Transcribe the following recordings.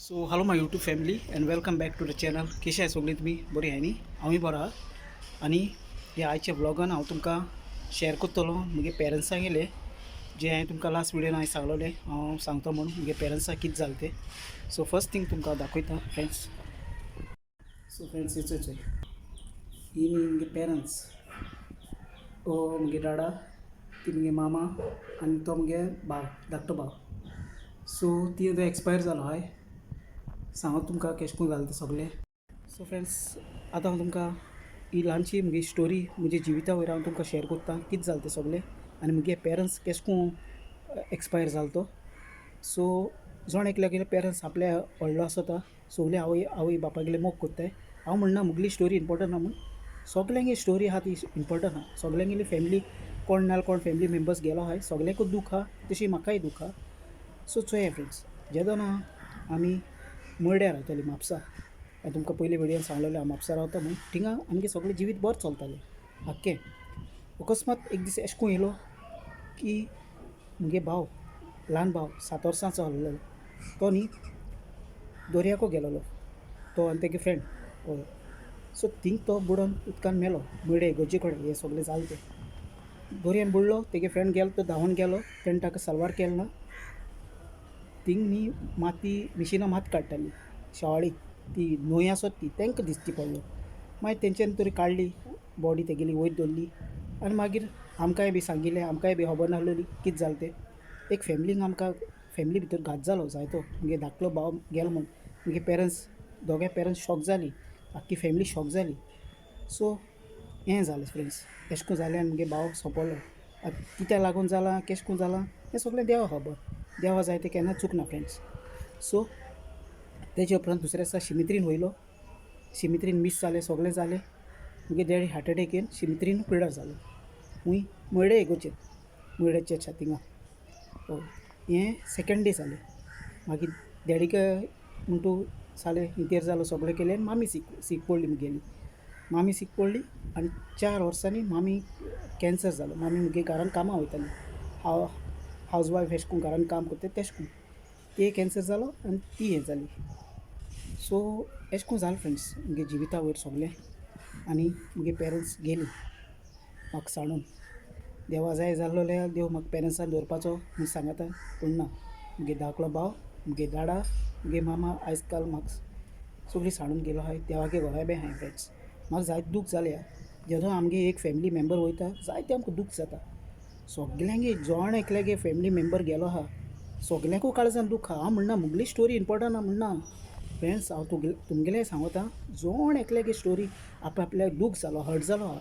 So hello my YouTube family and welcome back to the channel. कशी आहाय सगळीं तुमी? बरी आहाय न्ही? हांवूय बरो आहा. आनी ह्या आयच्या व्लॉगान हांव तुमकां शेअर करतलो म्हगे पेरंट्सां गेले जे हांवें तुमकां लास्ट व्हिडियोन हांवें सांगलोलें हांव सांगता म्हूण म्हगे पेरंट्सां कितें जालें तें. सो फर्स्ट थींग तुमकां दाखयता फ्रेंड्स. सो फ्रेंड्स, हेचो चोय, ही न्ही म्हगे पेरंट्स. हो म्हगे डाडा, ती म्हगे मामा आनी तो म्हगे भाव, धाकटो भाव. सो ती आतां एक्सपायर जालो हाय. सांगत तुमकां केशें कोन्न जालें तें सगळें. सो फ्रेंड्स, आतां हांव तुमकां ही ल्हानशी म्हगी स्टोरी म्हज्या जिविता वयर हांव तुमकां शेअर करता, कितें जालें तें सगळें आनी म्हगे पेरंट्स केशें कोन्न एक्सपायर जालो तो. सो जण एकल्यागेले पेरंट्स आपल्या व्हडलो आसता, सगळीं आवय आवय बापायगेले मोग करताय. हांव म्हणना मुगली स्टोरी इम्पोर्टंट ना म्हूण. सगल्यांगे स्टोरी आहा ती इम्पोर्टंट आहा. सगल्यांगेली फॅमिली कोण ना कोण फॅमिली मेंबर्स गेलो आहाय, सगल्यांकूच दूख आहा, तशी म्हाकाय दूख आहा. सो चोया फ्रेंड्स, जेदोना आमी मर्ड्या रावताली म्हापसा, हांवें तुमकां पयले व्हिडियोन सांगलेलें हांव म्हापसा रावता म्हूण, थिंगा आमगें सगळें जिवीत बरें चलतालें आख्खें. अकस्मात एक दीस एशें कोन्न येयलो की म्हगे भाव, ल्हान भाव, 7 वर्सांचो आहलोलो तो न्ही दर्याको गेलोलो, तो आनी तेगे फ्रेंड. हय, सो थिंग तो बुडोन उदकान मेलो. मर्डे इगर्जे कडेन हें सगळें जालें तें. दर्यान बुडलो, तेगे फ्रेंड गेलो, तो धांवून गेलो, तेणें ताका साल्वार केलो ना. थिंग न्ही माती मिशिनां माती काडटाली शेवाळी, ती न्हंय आसत ती, तांकां दिसती पडलो. मागीर तेंच्यानी तरी काडली बॉडी तेगेली, वयर दवरली आनी मागीर आमकांय बी सांगिल्लें. आमकांय बी खबर नासलेली कितें जालें तें. एक फॅमिलीन आमकां फॅमिली भितर घात जालो जायतो. म्हगे धाकलो भाव गेलो म्हूण म्हगे पेरंट्स, दोगांय पेरंट्स शॉक जालीं, आख्खी फॅमिली शॉक जाली. सो हें जालें फ्रेंड्स, एशें कोन्न जालें आनी म्हगे भाव सोंपलो. आतां कित्याक लागून जालां, केशें कोन्न जालां, हें सगळें देवा खबर. देवा जाय तें केन्ना चुकना फ्रेंड्स. सो तेजे उपरांत दुसऱ्या दिसा शिमित्रीन वयलो. शिमित्रीन मीस जालें, सगळें जालें. म्हगे डॅडी हार्ट एटॅक येवन शिमित्रीन पिड्यार जालो. खूंय? मर्डे इगर्जेन, मर्डे चर्च आहा थिंगा. हय, हें सेकेंड डे जालें. मागीर डॅडीक म्हण तूं जालें, इंतेर जालो, सगळें केलें आनी मामी सीक सीक पडली. मुगेली मामी सीक पडली आनी 4 वर्सांनी मामी कॅन्सर जालो. मामी मुगे घरान कामां वयताली, हांव हावज वायफ, एशें कोन्न घरान काम करता तेशें कोन्न. ते कॅन्सर जालो आनी ती हें जाली. सो एशें कोन्न जालें फ्रेंड्स मुगे जिविता वयर सगळें आनी मुगे पेरंट्स गेलीं म्हाका सांडून. देवा जाय जाल्लो जाल्यार देव म्हाका पेरंट्सान दवरपाचो म्हूण सांगता, पूण ना. मुगे धाकलो भाव, मुगे डाडा, मुगे मामा आयज काल म्हाका सगळीं सांडून गेलो आहाय, देवागे घरा बी आहाय. फ्रेंड्स, म्हाका जायते दूख जाल्या. जेदोना आमगे एक फॅमिली मेंबर वयता, जायते आमकां दूख जाता सगल्यांगे. जण एकल्यागे फॅमिली मेंबर गेलो आहा, सगल्यांकू काळजान दूख आहा. हांव म्हणना मुगली स्टोरी इम्पोर्टंट ना म्हणना फ्रेंड्स. हांव तुगेले तुमगेलें सांगता, जण एकल्यागे स्टोरी आप आपल्याक दूख जालो, हर्ट जालो आहा.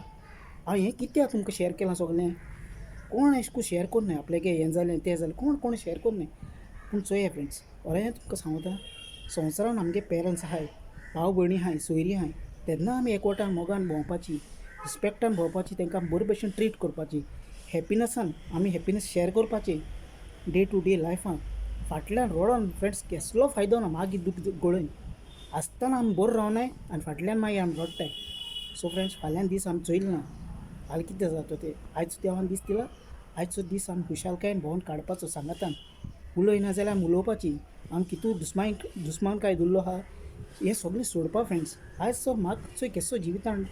हांव हें कित्याक तुमकां शेअर केलां सगलें? कोण एशें कोन्न शेअर कोन्नाय आपल्यागे हें जालें, तें जालें, कोण कोण शेअर कोन्नाय. पूण चोया फ्रेंड्स, खरें तुमकां सांगता, संवसारान आमगे पेरंट्स आहाय, भाव भयणी आहाय, सोयरीं आहाय, तेन्ना आमी एकवटान मोगान भोंवपाची, रिस्पेक्टान भोंवपाची, तांकां बरे भशेन ट्रीट करपाची, हॅपिनसान आमी हॅपिनस शेअर करपाची डे टू डे लायफान. फाटल्यान रडोन फ्रेंड्स केसलो फायदो ना. मागीर दूख गळोवन आसतना आमी बरो रावनाय आनी फाटल्यान मागीर आमी रडटाय. सो फ्रेंड्स, फाल्यां दीस आमी चोयले ना, फाल्यां कितें जाता तें. आयचो देवान दीस दिला, आयचो दीस आमी खुशालकायेन भोंवन काडपाचो. सांगातान उलयना जाल्यार आमी उलोवपाची. आमी कितू दुस्माय दुस्मानकाय दवरलो आहा, हें सगळें सोडपा फ्रेंड्स. आयज तो म्हाका चोय केसो जिवितान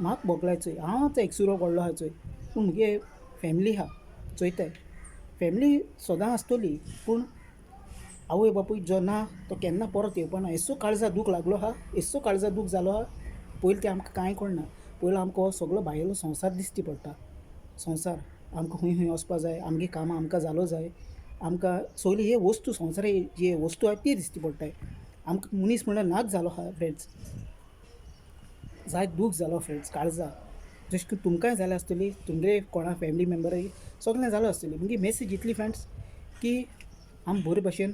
म्हाका भोगलाय चोय. हांव आतां एकसुरो पडलो आहा चोय, पूण मुगे फॅमिली आहा चोयताय. फॅमिली सदां आसतली, पूण आवय बापूय जो ना तो केन्ना परत येवपा ना. एसो काळजा दूख लागलो आहा, एसो काळजा दूख जालो आहा. पयलीं तें आमकां कांय कळना. पयलो आमकां हो सगळो भायलो संवसार दिश्टी पडटा. संवसार आमकां खूंय खूंय वचपा जाय, आमगे कामां आमकां जालो जाय, आमकां सगळी हे वस्तू, संवसार जे वस्तू आहा ती दिश्टी पडटाय. आमकां मनीस म्हणल्यार नाच जालो आहा फ्रेंड्स. जायत दूख जालो फ्रेंड्स काळजा, जशें की तुमकांय जाल्या आसतली, तुमगे कोणा फॅमिली मेंबराक सगळें जालो आसतली. मुगे मॅसेज इतली फ्रेंड्स की आमी बरे भशेन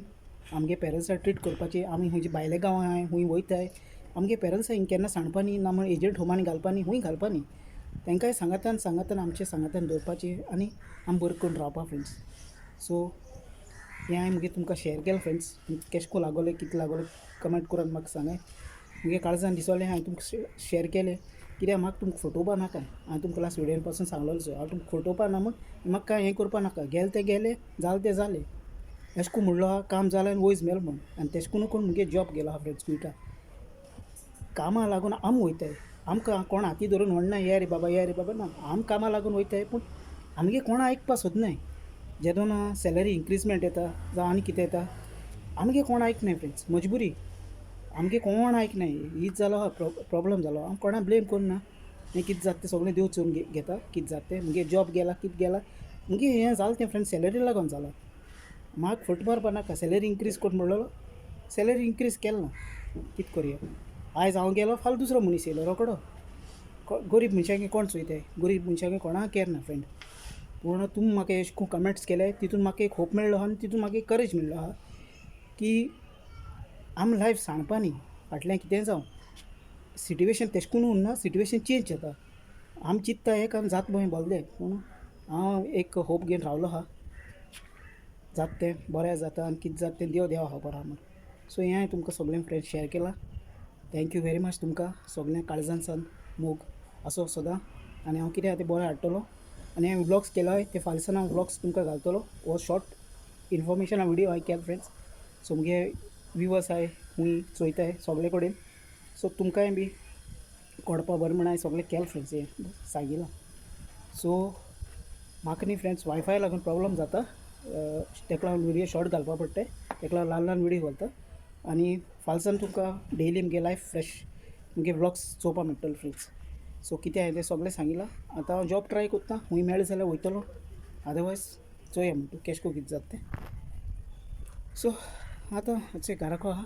आमगे पेरंट्साक ट्रीट करपाची. आमी खंयचे भायल्या गांवां आहाय, खूंय वयताय, आमगे पेरंट्सांक केन्ना सांडपा न्ही ना म्हण एजड होमांनी घालपा न्ही, खूंय घालपा न्ही. तांकांय सांगातान सांगातान आमचे सांगातान दवरपाचें आनी आमी बरें करून रावपा फ्रेंड्स. सो हें हांवें मुगे तुमकां शेअर केलें फ्रेंड्स. केशें कोन्न लागोलें, कितें लागोलें, कमेंट करून म्हाका सांगाय. मुगे काळजान दिसोलें हांवें तुमकां शेअर केलें, कित्याक म्हाका तुमकां फटोवपा नाका. हांवें तुमकां लास्ट व्हिडियोन पासून सांगलोलें, हांव तुमकां फटोवपा ना म्हूण. म्हाका कांय हें करपा नाका. गेलें तें गेलें, जालें तें जालें. एशें कोन्न म्हणलो आहा काम जालें आनी वयज मेलो म्हूण. आनी तेशें कोन्न कोण मुगे जॉब गेलो आहा फ्रेंड्स कुयटा. कामा लागून आम वयताय, आमकां कोण हाती धरून व्हरना ये रे बाबा ये रे बाबा ना, आम कामा लागून वयताय. पूण आमगे कोण आयकपा सोदनाय. जेदोना सॅलरी इन्क्रिजमेंट येता जावं आनी कितें येता, आमगे कोण आयकनाय फ्रेंड्स. मजबुरी, आमगे कोण आयकनाय. हीच जालो आहा प्रोब्लम जालो. हांव कोणा ब्लेम करना, हें कितें जाता तें सगळें देव चोवन घेता. कितें जाता तें मुगे जॉब गेला, कितें गेला मुगे हें जालें तें फ्रेंड्स सॅलरी लागून जालां. म्हाका फट मारपा नाका. सॅलरी इन्क्रीज कर म्हणलेलो, सॅलरी इन्क्रीज केल ना. कितें करया, आयज हांव गेलो फाल्यां दुसरो मनीस येयलो रोकडो. गरीब मनशांक कोण चोयताय? गरीब मनशांक कोणाक केर ना फ्रेंड. पूण तुमी म्हाका अशें करून कमेंट्स केले, तितून म्हाका एक होप मेळ्ळो आहा आनी तितून म्हाका एक करेज मेळ्ळो आहा की आम लायफ सांगपा न्ही, फाटल्यान कितेंय जावं, सिटिवेशन तेशें करून उरना, सिटिवेशन चेंज जाता. आमी चिंत्ता हें काम जाता भोय बोल, पूण हांव एक होप घेवन रावलो आहा, जाता तें बरें जाता आनी कितें जाता तें देव देवा खबर आहा म्हूण. सो हें हांवें तुमकां सगळ्यांक फ्रेंड्स शेअर केलां. Thank you very much तुमकां सगळ्यांक, काळजान मोग आसो सदां. आनी हांव कितें आहा तें बरें हाडटलो आनी हांवें व्लॉग्स केला ते फाल्यां हांव व्लॉग्स तुमकां घालतलो. हो शॉर्ट इन्फॉर्मेशन व्हिडियो हांवें केला फ्रेंड्स. सो मुगे व्युवर्स आहाय खूंय चोयताय सगळे कडेन, सो तुमकांय बी कळपा बरें म्हण हांवें सगळें केलां फ्रेंड्स, हें सांगिलां. सो म्हाका न्ही फ्रेंड्स वायफाय लागून प्रॉब्लम जाता, तेका लागून व्हिडियो शॉर्ट घालपा पडटा, तेका लागून ल्हान ल्हान व्हिडियो घालता. आनी फालसान तुमकां डेली मुगे लायफ फ्रेश मुगे व्लॉग्स चोवपा मेळटलो फ्रेंड्स. सो कितें हांवें तें सगळें सांगिलां. आतां हांव जॉब ट्राय करता, खूंय मेळ्ळें जाल्यार वयतलो, अदरवायज चोया म्हणटा केशको कितें जाता तें. सो आतां मातशें घराको आहा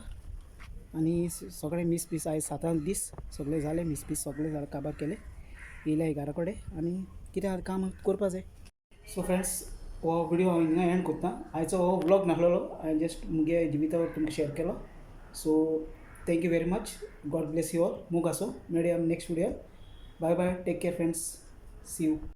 आनी सगळें मीस बीस आयज सातांक दीस सगळें जालें, मीस बीस सगळें जालें, काबार केलें, येयले घरा कडेन आनी कितें आहा काम करपा जाय. सो फ्रेंड्स, हो व्हिडियो हांव हिंगा एंड करता. आयचो हो व्लॉग नासलेलो, हांवें जस्ट मुगे जिवितावर तुमकां शेअर केलो. So thank you very much, God bless you all. मोग आसो, मेळया next video. Bye bye, take care friends, see you.